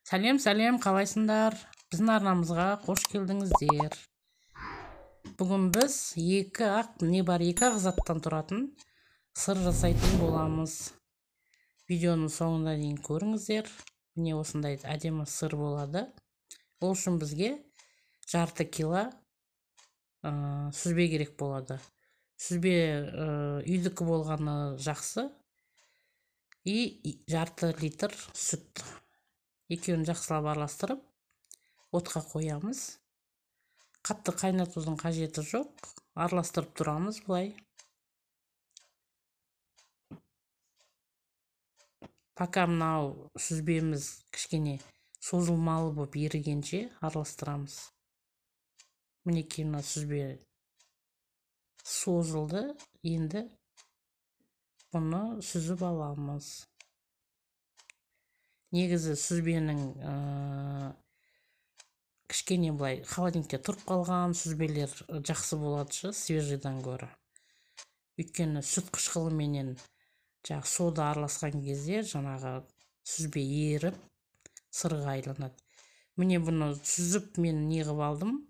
Сәлем, сәлем, қалайсыңдар? Біздің арнамызға қош келдіңіздер. Бүгін біз екі ақ, не бар екі ақ заттан тұратын сыр жасайтын боламыз. Видеоның соңына дейін көріңіздер. Міне осындай әдемі сыр болады. Ол үшін бізге жарты кило сүзбе керек болады. Сүзбе үйдікі болғаны жақсы. И жарты литр сүт. Екеуін жақсылап араластырып, отқа қоямыз. Қатты қайнатудың қажеті жоқ. Араластырып тұрамыз былай. Пока мынау сүзбеміз кішкене созылмалы болып ерігенше араластырамыз. Мінекей мына сүзбе созылды. Енді бұны сүзіп аламыз. Негізі сүзбенің кішкене былай холодильникте тұрып қалған сүзбелер жақсы болады, свежийдан гөрі. Өйткені сүт қышқылыменен жаңағы сода араласқан кезде жаңағы сүзбе еріп сырға айланады. Міне бұны сүзіп мен не қылып алдым?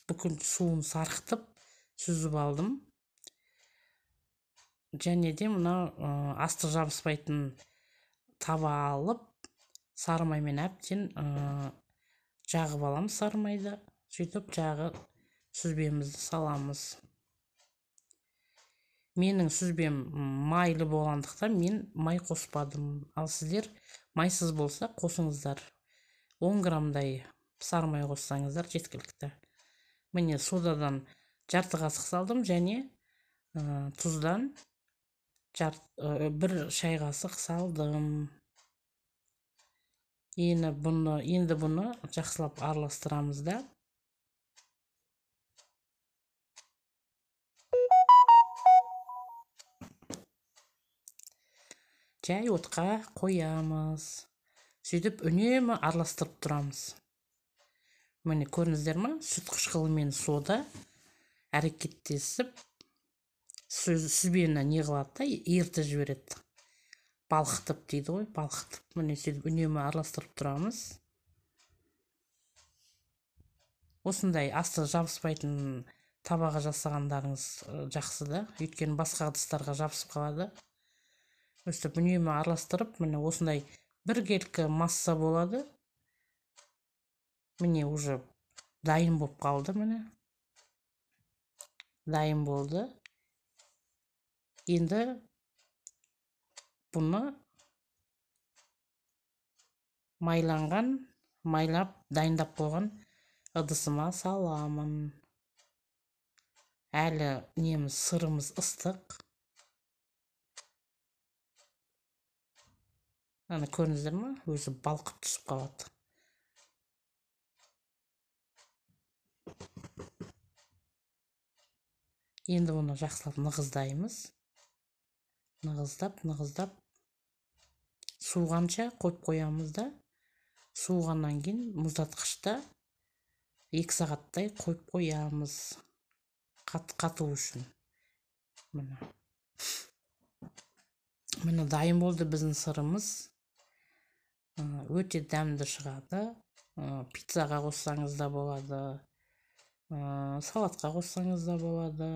Бүкіл суын сарқытып сүзіп алдым. Және де мына асты жабыспайтын таба алып сары маймен әбден жағып аламыз сары майды. Сөйтіп жағы сүзбемізді саламыз. Менің сүзбем майлы болғандықтан мен май қоспадым. Ал сіздер майсыз болса қосыңыздар. 10 граммдай сары май қоссаңыздар жеткілікті. Міне содадан жарты қасық салдым және тұздан бір шай қасық салдым. Енді бұны жақсылап араластырамыз да. Жай отқа қоямыз. Сөйтіп үнемі араластырып тұрамыз. Міне көрдіңіздер ме? Сүт қышқылы мен сода әрекеттесіп сүзбені не қылады да, ерітіп жібереді. Балқытып дейді ғой, балқытып. Міне сөйтіп үнемі араластырып тұрамыз. Осындай асты жабыспайтын табаға жасағандарыңыз жақсы да, өйткені басқа ыдыстарға жабысып қалады. Өстіп үнемі араластырып, міне осындай біркелкі масса болады. Міне уже дайын болып қалды, міне. Дайын болды. Енді бұны майлап, дайындап қойған ыдысыма саламын. Әлі неміз, сырымыз ыстық. Ана көрдіңіздер ме? Өзі балқып түсіп қалады. Енді бұны жақсылап нығыздаймыз. Нығыздап, нығыздап суығанша қойып қоямыз да. Суығаннан кейін мұздатқышта 2 сағаттай қойып қоямыз. Қату үшін. Міне. Міне дайын болды біздің сырымыз. Өте дәмді шығады. Пиццаға қоссаңыз да болады. Салатқа қоссаңыз да болады.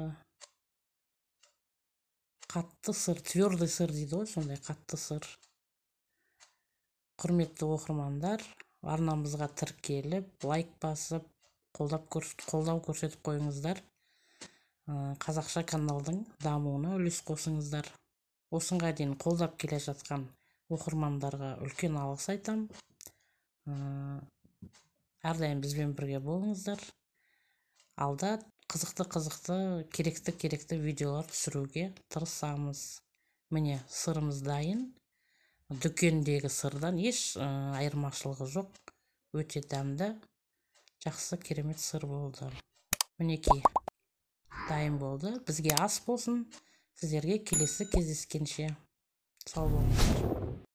Қатты сыр, твердый сыр дейді ғой, сондай қатты сыр. Құрметті оқырмандар, арнамызға тіркеліп, лайк басып, қолдау көрсетіп қойыңыздар. Қазақша каналдың дамуына үлес қосыңыздар. Осыға дейін қолдап келе жатқан оқырмандарға үлкен алғыс айтам. Әрдайым бізбен бірге болыңыздар. Алда қызықты, керекті видеолар түсіруге тырысамыз. Міне сырымыз дайын. Дүкендегі сырдан еш айырмашылығы жоқ. Өте дәмді, жақсы, керемет сыр болды. Мінекей дайын болды. Бізге ас болсын. Сіздерге келесі кездескенше. Сау болыңыздар.